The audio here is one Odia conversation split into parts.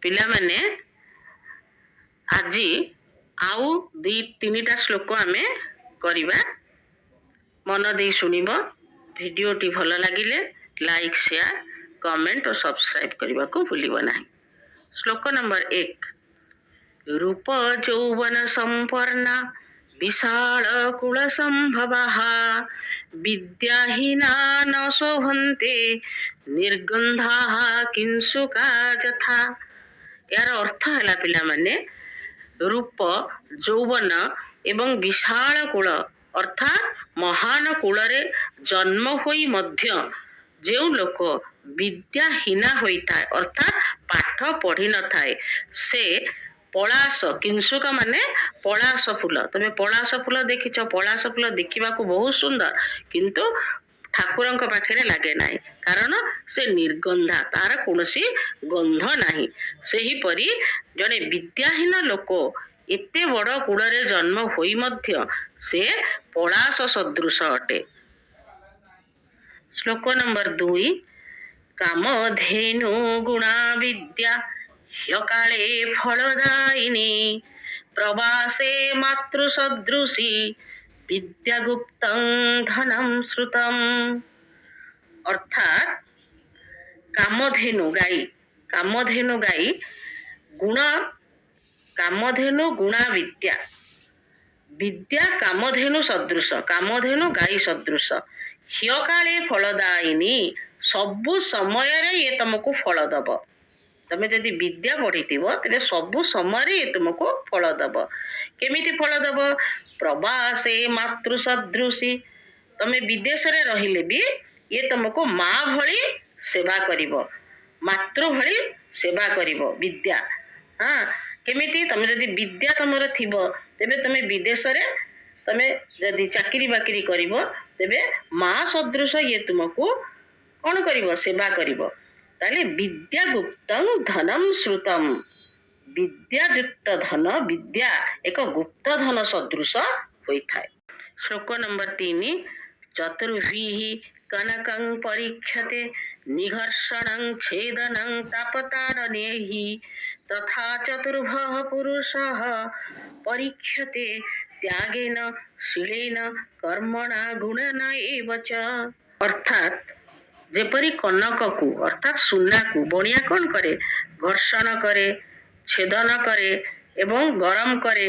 ପିଲାମାନେ, ଆଜି ଆଉ ଦି ତିନିଟା ଶ୍ଲୋକ ଆମେ କରିବା। ମନ ଦେଇ ଶୁଣିବ। ଭିଡ଼ିଓଟି ଭଲ ଲାଗିଲେ ଲାଇକ୍, ସେୟାର, କମେଣ୍ଟ ଓ ସବସ୍କ୍ରାଇବ୍ କରିବାକୁ ଭୁଲିବ ନାହିଁ। ଶ୍ଲୋକ ନମ୍ବର 1। ରୂପ ଯୌବନ ସମ୍ପନ୍ନା ବିଶାଳ କୁଳ ସମ୍ଭବାଃ ବିଦ୍ୟାହୀନା ନ ଶୋଭନ୍ତେ ନିର୍ଗନ୍ଧାଃ କିଂଶୁକା ଯଥା। ଏହାର ଅର୍ଥ ହେଲା, ପିଲାମାନେ, ରୂପ, ଯୌବନ ଏବଂ ବିଶାଳ କୁଳ, ଅର୍ଥାତ୍ ମହାନ କୂଳରେ ଜନ୍ମ ହୋଇ ମଧ୍ୟ ଯେଉଁ ଲୋକ ବିଦ୍ୟାହୀନା ହୋଇଥାଏ, ଅର୍ଥାତ୍ ପାଠ ପଢ଼ିନଥାଏ, ସେ ପଳାସ, କିଂଶୁକ ମାନେ ପଳାସ ଫୁଲ। ତମେ ପଳାସ ଫୁଲ ଦେଖିଛ? ପଳାସ ଫୁଲ ଦେଖିବାକୁ ବହୁତ ସୁନ୍ଦର, କିନ୍ତୁ ଠାକୁରଙ୍କ ପାଖରେ ଲାଗେ ନାହିଁ, କାରଣ ସେ ନିର୍ଗନ୍ଧା, ତାର କୌଣସି ଗନ୍ଧ ନାହିଁ। ସେହିପରି ଜଣେ ବିଦ୍ୟାହୀନ ଲୋକ ଏତେ ବଡ଼ କୂଳରେ ଜନ୍ମ ହୋଇ ମଧ୍ୟ ସେ ପଳାସ ସଦୃଶ ଅଟେ। ଶ୍ଲୋକ ନମ୍ବର 2। କାମଧେନୁ ଗୁଣା ବିଦ୍ୟା ହ୍ୟକାଳେ ଫଳଦାୟିନୀ ପ୍ରବାସେ ମାତୃ ସଦୃଶୀ ବିଦ୍ୟାଗୁପ୍ତଂ ଧନಂ ଶ୍ରୁତମ୍। ଅର୍ଥାତ୍ କାମଧେନୁ ଗାଈ, କାମଧେନୁ ଗାଈ ଗୁଣ, କାମଧେନୁ ଗୁଣା ବିଦ୍ୟା, ବିଦ୍ୟା କାମଧେନୁ ସଦୃଶ, କାମଧେନୁ ଗାଈ ସଦୃଶ। ହ୍ୟକାଳେ ଫଳଦାୟିନୀ, ସବୁ ସମୟରେ ଇଏ ତମକୁ ଫଳ ଦବ। ତମେ ଯଦି ବିଦ୍ୟା ପଢିଥିବ, ତେବେ ସବୁ ସମୟରେ ଇଏ ତୁମକୁ ଫଳ ଦବ। କେମିତି ଫଳ ଦବ? ପ୍ରବାସେ ମାତୃ ସଦୃଶୀ, ତମେ ବିଦେଶରେ ରହିଲେ ବି ଇଏ ତମକୁ ମା ଭଳି ସେବା କରିବ, ମାତୃ ଭଳି ସେବା କରିବ ବିଦ୍ୟା। ହଁ, କେମିତି? ତମେ ଯଦି ବିଦ୍ୟା ତମର ଥିବ, ତେବେ ତମେ ବିଦେଶରେ ତମେ ଯଦି ଚାକିରି ବାକିରି କରିବ, ତେବେ ମା ସଦୃଶ ଇଏ ତୁମକୁ କଣ କରିବ? ସେବା କରିବ। ତାହେଲେ ବିଦ୍ୟା ଗୁପ୍ତଂ ଧନಂ ଶ୍ରୁତମ୍, ବିଦ୍ୟାଯୁକ୍ତ ଧନ, ବିଦ୍ୟା ଏକ ଗୁପ୍ତ ଧନ ସଦୃଶ ହୋଇଥାଏ। ଶ୍ଲୋକ ନମ୍ବର 3। ଚତୁର୍ଭିଃ କନକଂ ପରୀକ୍ଷତେ ନିଘର୍ଷଣଂ ଛେଦନଂ ତାପତାଡ଼ନୈଃ ତଥା ଚତୁର୍ଭଃ ପୁରୁଷଃ ପରୀକ୍ଷତେ ତ୍ୟାଗେନ ଶୀଳେନ କର୍ମଣା ଗୁଣେନ ଏବ ଚ। ଅର୍ଥାତ୍ ଯେପରି କନକକୁ, ଅର୍ଥାତ୍ ସୁନାକୁ ବଣିଆ କଣ କରେ? ଘର୍ଷଣ କରେ, ଛେଦନ କରେ ଏବଂ ଗରମ କରେ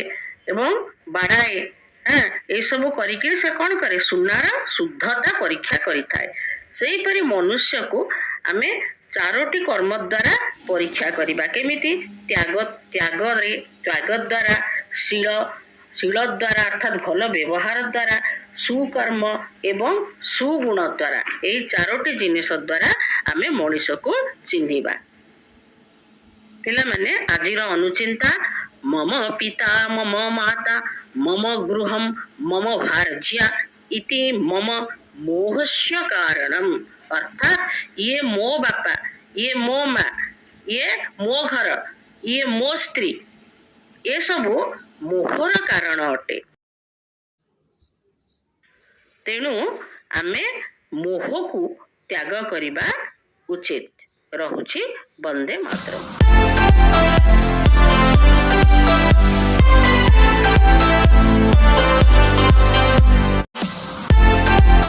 ଏବଂ ବାଡ଼ାଏ। ହଁ, ଏସବୁ କରିକି ସେ କଣ କରେ? ସୁନାର ଶୁଦ୍ଧତା ପରୀକ୍ଷା କରିଥାଏ। ସେହିପରି ମନୁଷ୍ୟକୁ ଆମେ ଚାରୋଟି କର୍ମ ଦ୍ୱାରା ପରୀକ୍ଷା କରିବା। କେମିତି? ତ୍ୟାଗ, ତ୍ୟାଗରେ, ତ୍ୟାଗ ଦ୍ୱାରା, ଶୀଳ, ଶୀଳ ଦ୍ୱାରା, ଅର୍ଥାତ୍ ଭଲ ବ୍ୟବହାର ଦ୍ୱାରା, ସୁକର୍ମ ଏବଂ ସୁଗୁଣ ଦ୍ୱାରା। ଏଇ ଚାରୋଟି ଜିନିଷ ଦ୍ୱାରା ଆମେ ମଣିଷକୁ ଚିହ୍ନିବା। ପିଲାମାନେ, ଆଜିର ଅନୁଚିନ୍ତା। ମମ ପିତା ମମ ମାତା ମମ ଗୃହಂ ମମ ଭାର୍ଯ୍ୟା ଇତି ମମ ମୋହସ୍ୟ କାରଣମ୍। ଅର୍ଥାତ୍ ଇଏ ମୋ ବାପା, ଇଏ ମୋ ମା, ଇଏ ମୋ ଘର, ଇଏ ମୋ ସ୍ତ୍ରୀ, ଏସବୁ ମୋହର କାରଣ ଅଟେ। ତେଣୁ ଆମେ ମୋହକୁ ତ୍ୟାଗ କରିବା ଉଚିତ। ରହୁଛି। ବନ୍ଦେ ମାତରମ୍।